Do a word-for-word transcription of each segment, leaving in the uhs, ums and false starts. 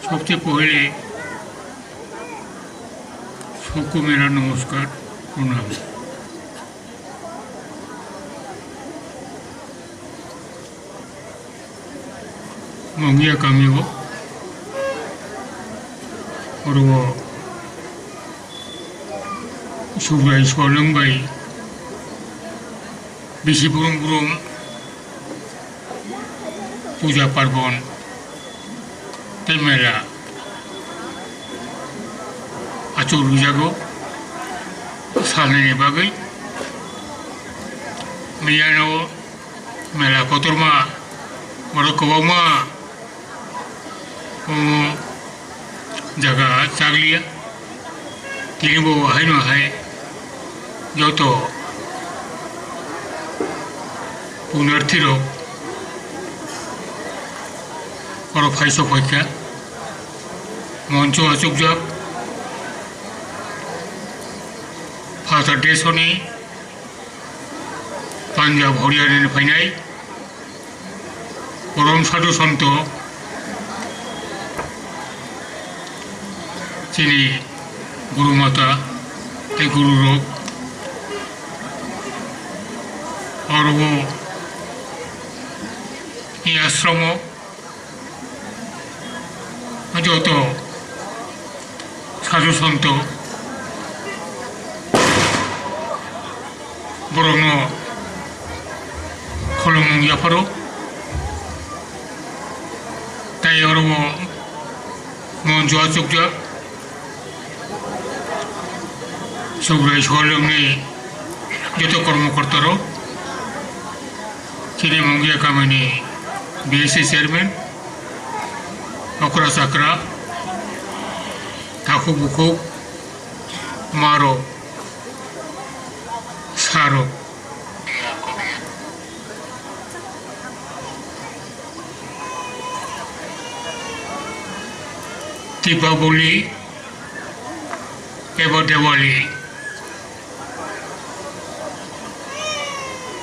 সবচেয়ে পहिले সকু মেরা নমস্কার, প্রণাম। Mongia kamio, oro Subrai Solwng bai bisi brum brum puja parbon tei mela achuk rwjago salnani bagwi. Miyano mela kotorma borok kwbangma omo jaga chakliya. Tini bo haino hai joto punarthi rok oro phai sok phaikha, moncho achukjak Father Desoni Punjab Haryana ni phainai. Porom sadhu santo chini guru mata tei guru rok oro bo ni ashram o joto sadhu santo borokno khulumung yapharo. Tei oro bo moncho achukjak Subrai Solwngni joto kormokorta rok, chini Mongia kamini B S C chairman, okra chakra, takhuk bukhuk, ma rok, sa rok. Dipaboli eba Dewali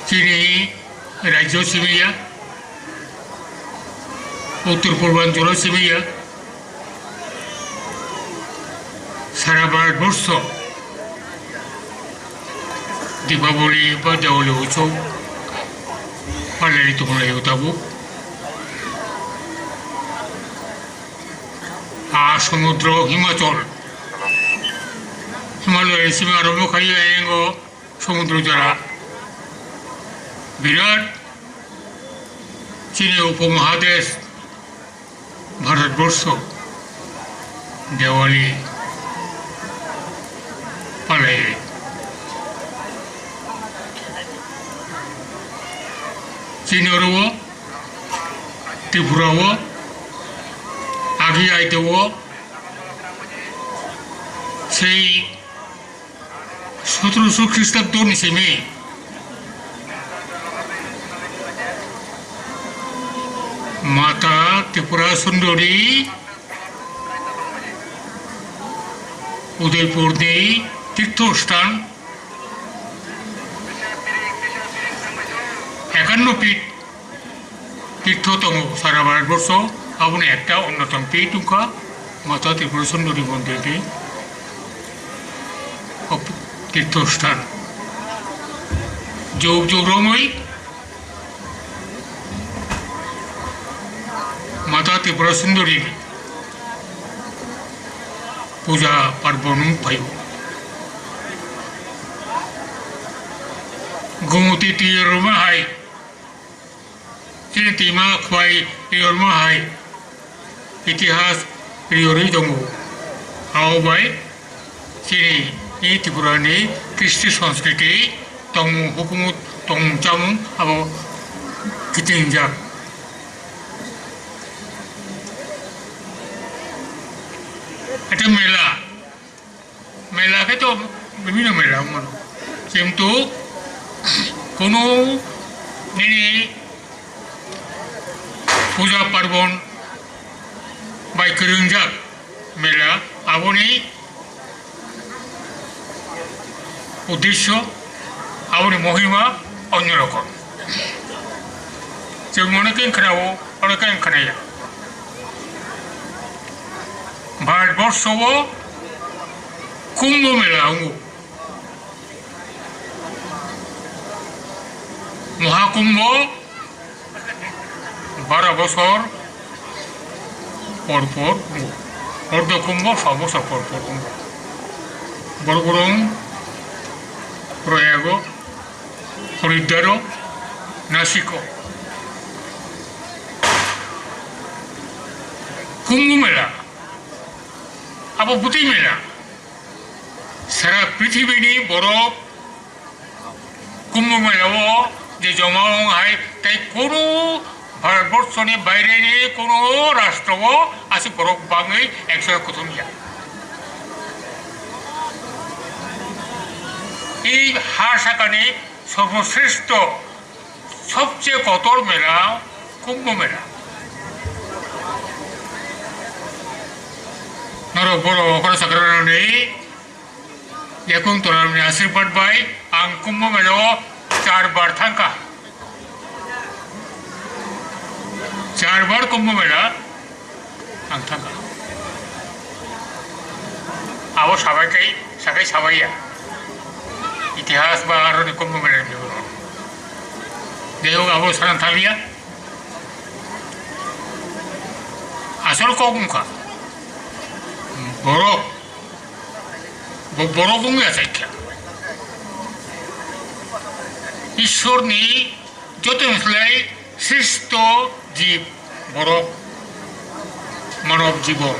chini rajyo simi ya, uttor purbanchalo simi ya, sara Bharatborsho Dipaboli ba Dewali utsob palai tonglaio tabuk. A somudro Himachal, Himalaya simi arobo khai ayengo somudro jora. Birat chini upomahadesh Bharatborsho Dewali palai. Chini oro o Tripura o agi aite o sei Sotroso Khristabdo ni simi Mata Tripura Sundori Udaipur ni tirtho sthan ekanno pit tirtho tongo sara Bharatborsho, aboni ekta onnotom pit wngkha Mata Tripura Sundori Mondir ni o tirtho sthan. Jug jug romwi Mata Tripura Sundori ni puja parbon wng phaio. Gumuti twi rwma hai Chini twima khwlai riyorma hai itihas riyorwi tongo. Abo bai chini Tripura ni kristi sanskriti tongmung hukumu tongmung chamung abo kitingjak. Ete mela Mela khe to bibhinno mela wng mano. Kintu kono nini puja parbon bai kwrwngjak mela, aboni uddesyo, aboni mohima onyo rokom. Chwng mono khe khna-o, oro khe khna ya. Bharatborsho o Kumbh Mela wngo. Mahakumbho bara bosor por por wngo. Ardha Kumbho sa bosor por por wngo. Borok borok Proyago, Haridwaro, Nasiko. Kumbh Mela, abo bwtwi mela. Sara prithibini borok Kumbh Mela o je joma wng hai, tei kunu Bharatborsho ni baire ni kunu rastro o aswk borok bangwi ekshore kuthum ya. I ha sakani sorboshreshto, sobche kotor mela Kumbh Mela. Norok borok okra sakra rok ni Yakung tola ni asirbat bai ang Kumbh Mela o char bar thangkha. Char bar Kumbh Mela ang thangkha. Abo sabai kai, sakai sabai ya. Itihas ba aro ni Kumbh Mela ni biboro. Jai hok, abo saran thanglia. Asol kok wngkha. Borok Bo-, borok wngya chaikha. Ishwar ni joto ni slai sreshto jib borok, manob jibon.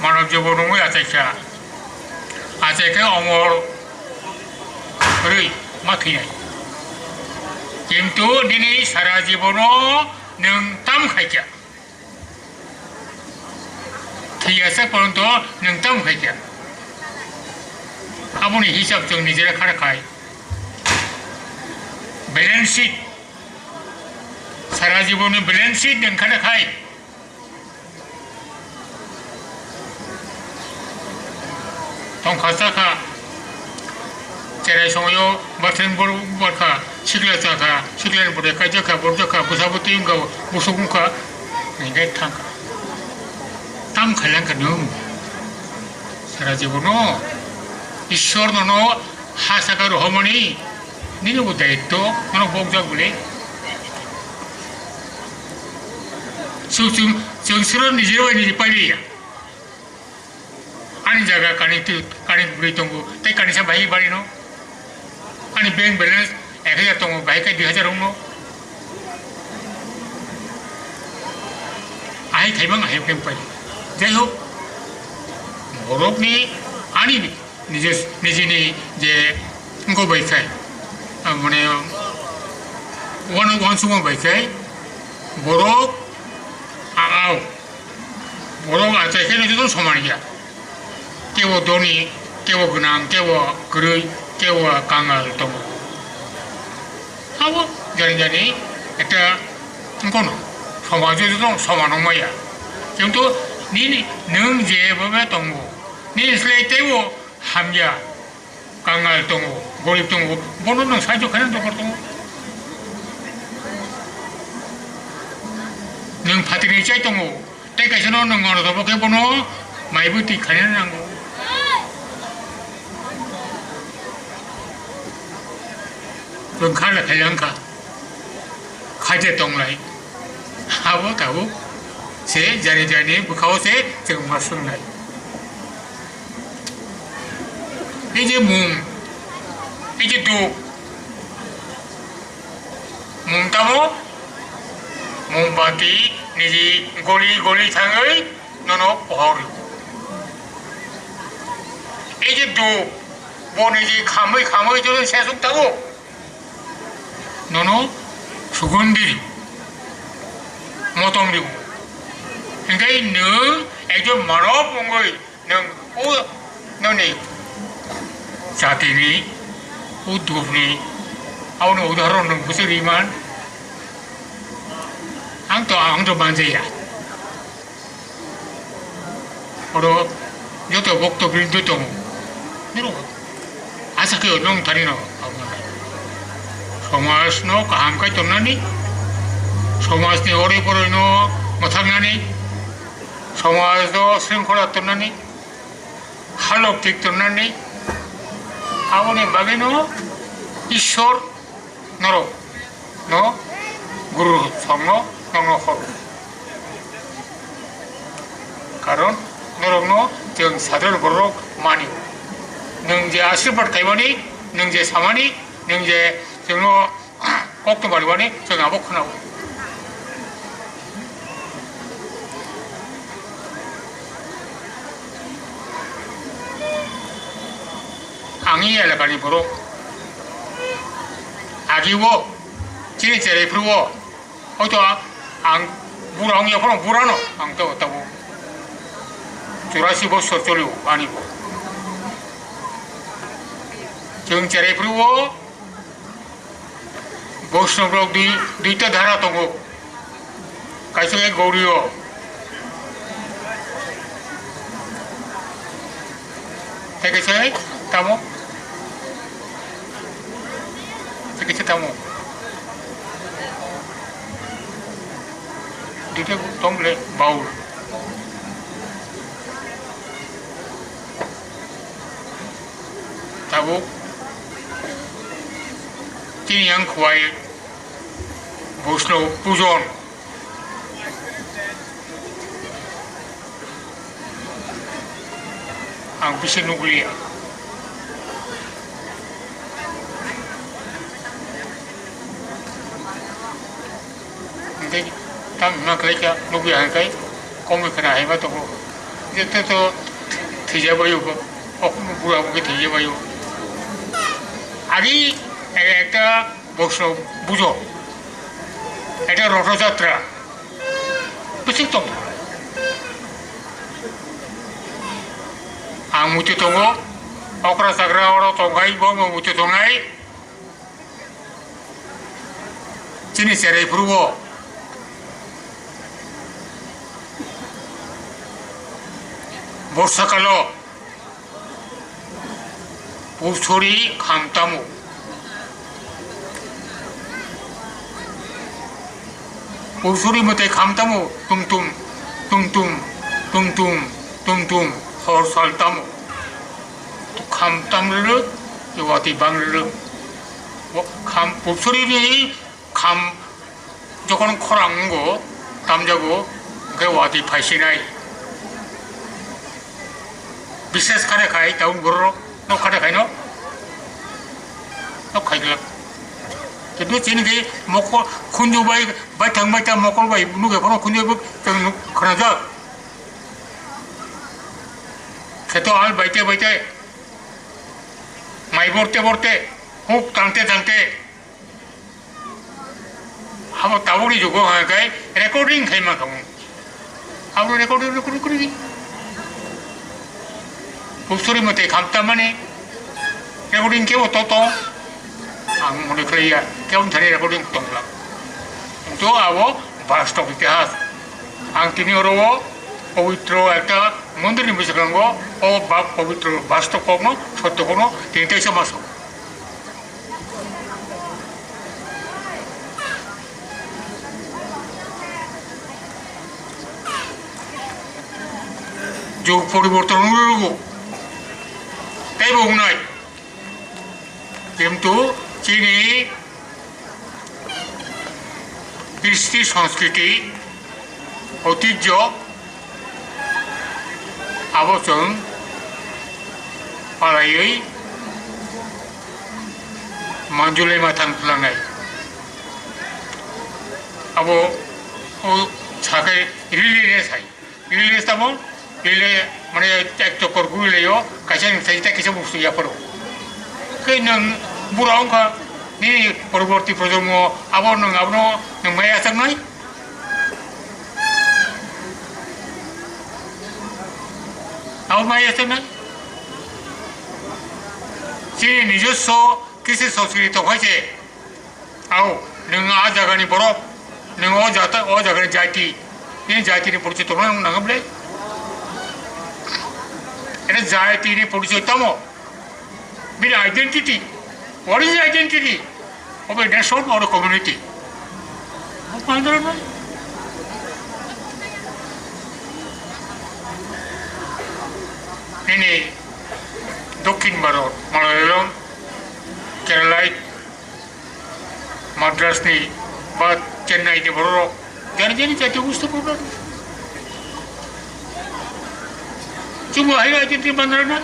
Manob jibon wngwi achaikha. Achaikhe omor rwi ma thwinai. Kintu nini sara jibono nwng tam khaikha. Thwiya sak poronto nwng tamo khai kha. Aboni hisab chwng nijera khara khai. Balance sheet. Sara jibonni balance sheet nwng khara khai. Tongkha chakha, cherai songo, bathroom bor-, borkha, sikla chakha, sikla ni bwrwi kaijakha, borjakha, bwsa bwtwi wngkha, busuk wngkha, hingke thangkha. Tam khailangkha nwng? Sara jibono Ishwar nono ha saka rohormani, nini bo daityo, nono bokjak bole. Chwng, chwng, chwng sero nijero bai niji pailiya. Ani jaga kanik twi, kanik bwrwi tongo, tei kanisa bahai barino. Ani bank balance ek hajar tongo, bahai khe dui hajar wngno. Ahai khaimang ahai khe pai. Jai hok, borokni ani nijis-, nijini je wngko bai khai, ah, mane, uan-, uansukma bai khai, borok, a-, ao. Borok achai khe joto soman ya. Kebo doni, kebo gwnang, kebo kwrwi, kebo kangal tongo. Abo jani jani ekta wngkhono somajo joto soman wngmaya. Kintu nini nwng je bhabe tongo, nini slai teibo hamya. Kangal tongo, gorib tongo, bono nwng sahajyo khaina dorkar tongo. Nwng phatirni chai tongo, tei kaisa no nwng ngono tobo khe bono maibo twi khaina nango. Nwng kha le khailangkha. Khaite tonglai. Abo tabuk se jani jani bwkhao se chwng ma swngnai. Ei je mum, ei je duk, mum tamo, mombati niji goli goli thangwi nono pohor. Ei je duk, bo niji khamwi khamwi joto sesuk tabuk. Nono sugondi ri, motom ri. Hingke nwng ekjon manob wngwi nwng o noni jatini, o dukni, aboni udahoron nwng bwswk riman. Ang to, ang to manjaya. Oro joto bokto biruddhe tongo. Niro asa khe nwng thani no. Somaj no kaham khai tongnani, somaj ni ori poroi no mwthaknani, Somajo sringkhola tonnani, halok thik tonnani, aboni bagwino Ishwar norok no guru songno nongno hor. Karon norokno chwng sadhar borok mani. Nwng je asirbat khaimani, nwng je samani, nwng je chwngno kok to baribani chwng abo khwnao. Ang i elakani borok agi o chini cherai phuru o hoito ang bura wngya phano bura no ang to tabo churasi bosor choli o ani bo chwng cherai phuru o. Boishnobirok dui, duita dhara tongo. Kaisa khe Gauriyo. Tei kaisa tamo? Tei kaisa tamo? Duita tong le Baul. Tabuk chini yang khuai Boishnobirok pujon. Ang bisi nukliya. Hingke tam hima khlai kha nukliya hingke komoi khna hai ma tongo. Joto to thwijabaio bo, o bura bo khe thwijabaio. Agi ekta Boishnobirok pujo, ekta Rotho Jatra. Bising tong. Ang muitu tongo, okra chagra oro tongkhai, bo muitu tongnai. Chini cherai phuru o. Borsa kalo. Pursuri khamtamo. Pursuri mwtai khamtamo, tum tum, tum tum, tum tum, tum tum, hor sal tamo. Khamtam rwrwk, watwi bang rwrwk. Bo kham, pursuri ni kham Jokhon khorang wngo, tamjago, hwnkhe watwi phaisinai. Bishes khade khai, tabuk borok nok khade khaino, nok khaiglak. Kintu chini khe mokol khunju bai, baithang baithang mokol bai nukya phano khunju bai chwng nuk khnajak. Kheto al baite baite, mai borte borte, huk tangte tangte, Abo tabukni jugo hwnka khe recording khai mankha. Abo recording, recording kwrwi. Pursuri mwtai khamtamani recording kebo to tong. Ang mone khlaiya, kebo thani recording tongla. Kintu abo bastob itihas. Ang tini oro o pabitro ekta mondirni bwskango o ba pabitro bastob kokno sotto kokno tini teisa maso. Jug poriborton wngwi rwgo. Teibo wngnai. Kintu chini kristi, sanskriti, oitijjo, abo chwng palaiwi manjulwi ma thang twlangnai. Abo o sakai rili re sai. Rili re tamo? Rili mane ek chokor guri leyo, kaisa ni sai ta kisa buksu ya paro. Khe nwng bura wngkha, nini poroborti projonmo abo nwng abono nwng maya chaknai? Abo maya chaknai? Chini nijoswo kisi sanskriti tongkha se. Ao, nwng a jagani borok, nwng o jata, o jagani jati, nini jatini porichoi tongna nang nangam le? Ene jatini porichoi tamo? Bini identity. What is identity of a nation or a community? What is identity? Bharat, Malayalam, Kerala, Madras ni ba Chennai ni borok rok, jani jani jati gusti borok rok. Chuma hai identity bandra na.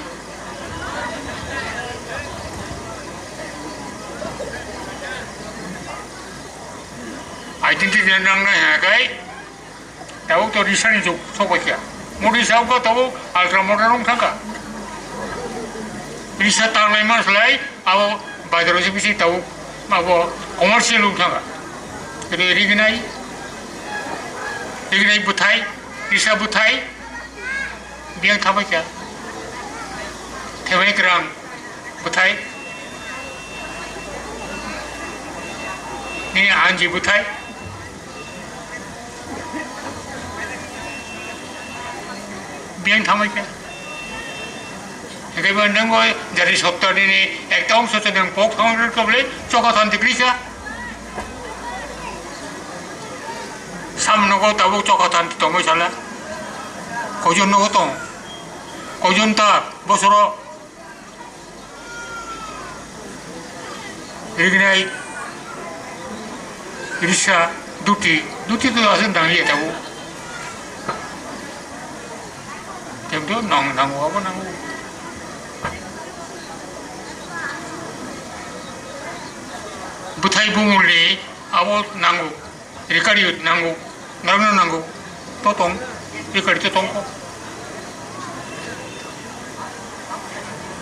Identity nang na hai kai. Tabuk to risa ni jug sok bai kha. Modi sa wngkha tabuk ultra modern wng thangkha. Risa tanglai ma slai abo bazar o se bisi tabuk abo commercial wng thangkha. Ri-, rignai, rignai bwthai, risa bwthai, biyang thabai kha. Themai kwrang bwthai, nini anji bwthai. Biyang thamai khe. Hingke bo nwngo jari sopta nini ekta ongso se nwng pok thang rwkha bole chokha thanti krisa. Sam nogo tabuk chokha thanti tongwi sala. Koijon nogo tong? Koijon ta bosoro? Rignai, risa, duti, duti to aswk nang liya tabuk. Tebdo nang nango, abo nango. Bwthai bumulni abo nango. Rikari nango, norokno nango, to tong, rikari to tongkho.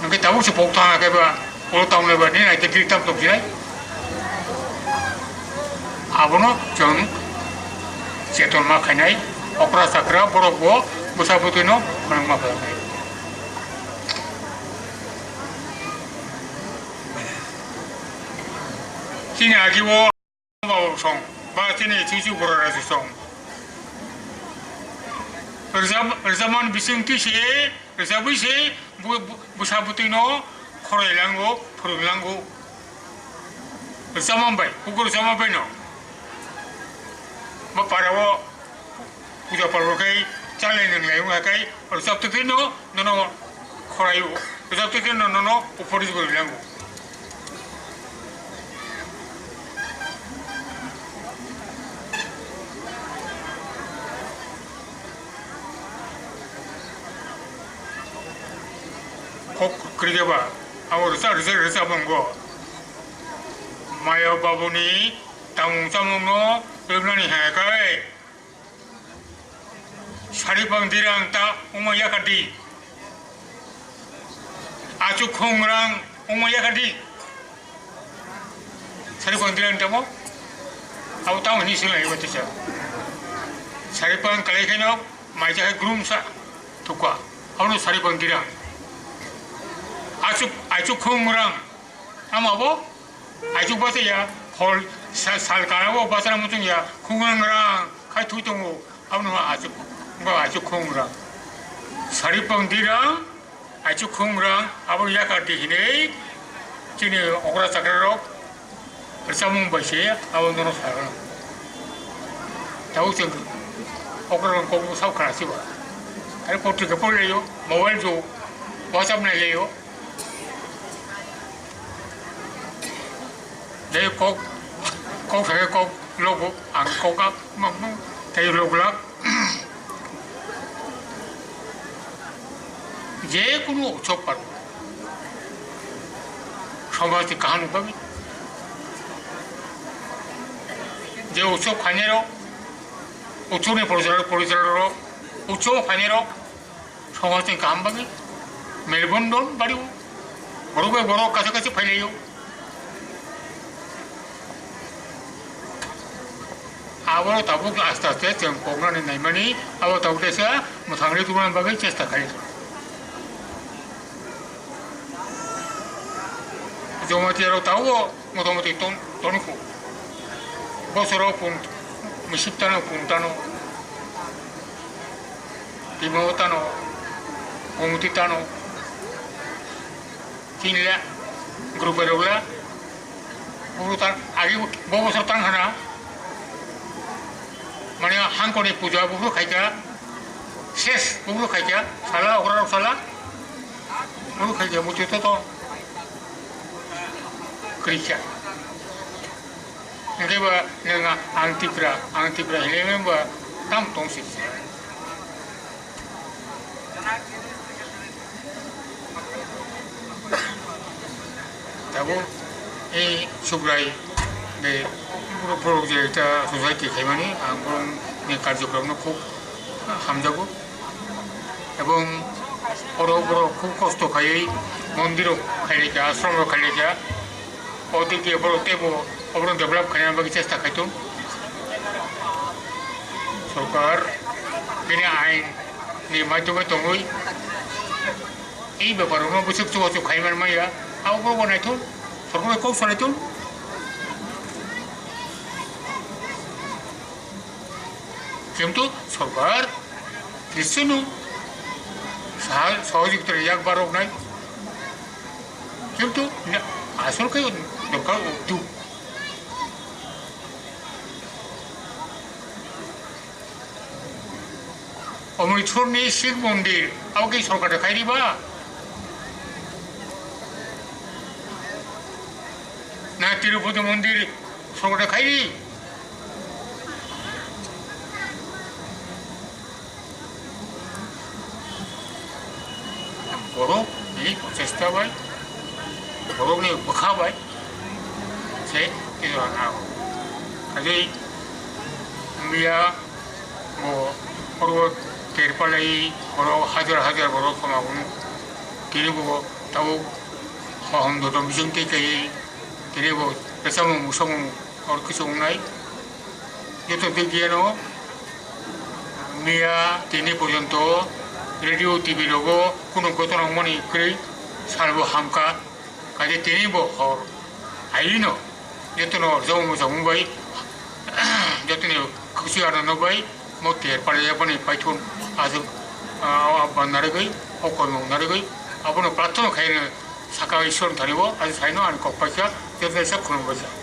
Hingke tabuk se pok thang khe ba, oro tong le ba, nini identity tam tong sinai. Abono chwng cheton ma khainai, okra chakra borok bo bwsa bwtwi no manang ma khainai. Chini agi o Babu song, ba chini chuchu borok rok se song. Rwchap-, rwchapmani bising twi se, rwchapwi se, bu-, bu-, bwsa bwtwi no khoroi lango, phwrwng lango. Rwchapma bai, kukur rwchapma bai no. Ba para o puja parbo khai, chalai nang lai wngkha khai, rwchap twi no, nono khorai o. Rwchap twi no, nono upor jagoi lango. Kok kwrwi ba, abo rwchap, rwchap, rwchap wngo. Maya babuni tamung chamungno rwknani hai kai. Sari pang dirang ta omo yakar di. Achu khung rang omo yakar di. Sari pang dirang tamo. Abo tamo hini sila iwa tisa. Sari pang kalai keno mai jahai grum sa tukwa. Abo no sari pang dirang. Achu, achu khung rang. Ama bo. Aichuk basa ya, hol sa-, sal kara bo basa muchung ya, khungrang rang, khai thui tongo, abono aichuk, bo aichuk khungrang. Sari pang dirang, aichuk khungrang, abo yakar di hinui, chini okra chakra rok, rwchapmung bai se, abo nono sarang. Tabuk chwng okra rok kok sab khara siba. Are potrika pori leyo, mobile jo, WhatsApp nai leyo. Dei kok, kok sakai kok logo, ang kok a, mang, mang, tei log lak. Je kunu utsob paro. Somaj ni kaham ni bagwi. Je utsob khainai rok, utsob ni porichalo-, porichalo rok, utsob khainai rok, Somajni kaham bagwi melbondon bari o. Borok bai borok kaisa kaisa phailaio. Abo tabuk aste aste chwng koknani naimani, abo tabuk kaisa mwthangwi tubuna bagwi chesta khlai. Jamatia rok tabuk Motamoti ton-, toniku. Bosoro pung, misip tano, pung tano. Timo tano, pungti tano. Kinle, grupe rogla. Buru tan, agi bo bosor tang hana. Mane hangkoni puja buru khaika. Ses buru khaika. Sala okra rok sala. Abo khai khe muitu to to. Kwrwi kha. Hwnkhe ba nwng ang Tipra, ang Tipra hinwi ba tam tong si. Tabuk, eh, Subrai, de, borok, borok je ekta society khaimani, ang borokni karjokromno khub hamjago. Ebong oro borok khub kosto khaiwi mondirok khailai kha, ashramrok khailai kha. O dike borok teibo oborok develop khaina bagwi chesta khaitong. Sorkar bini ain ni madhyome tongwi ei bepar rokno bwswk chubachu khai man manya, abo borok bo naithok, sorkar bai kok salai thung. Kintu sorkar nischoi no saha-, sohojogita yak barok nai. Kintu na-, asol khe dorkar o duk. Omritsor ni Shiv mondir, abo khe sorkar da khairi ba? Na Tirupati mondir sorkar da khairi? Borokni prochesta bai, borokni bwkha bai se tei rwna o. Kaje miya bo oro terpalai borok hajar hajar borok khama hwn. Tini bo tabuk hohom dodom bising tei kaiwi tini bo bwsamo musamung oro kisu wngnai. Joto digyano miya tini porjonto radio, T V rogo kunu ghotona wngmani kwrwi salbo hamkha. Kaje tini bo hor aino jotono rwchapmung muchapmung bai jotoni khwswi anano bai mo ter palai yakmani paithon aswk, ah, o abban narwgwi, o koimung narwgwi abono prarthana khaino saka Ishwar thani o aswk saino ani kok paikha jotono se khulumbaijak.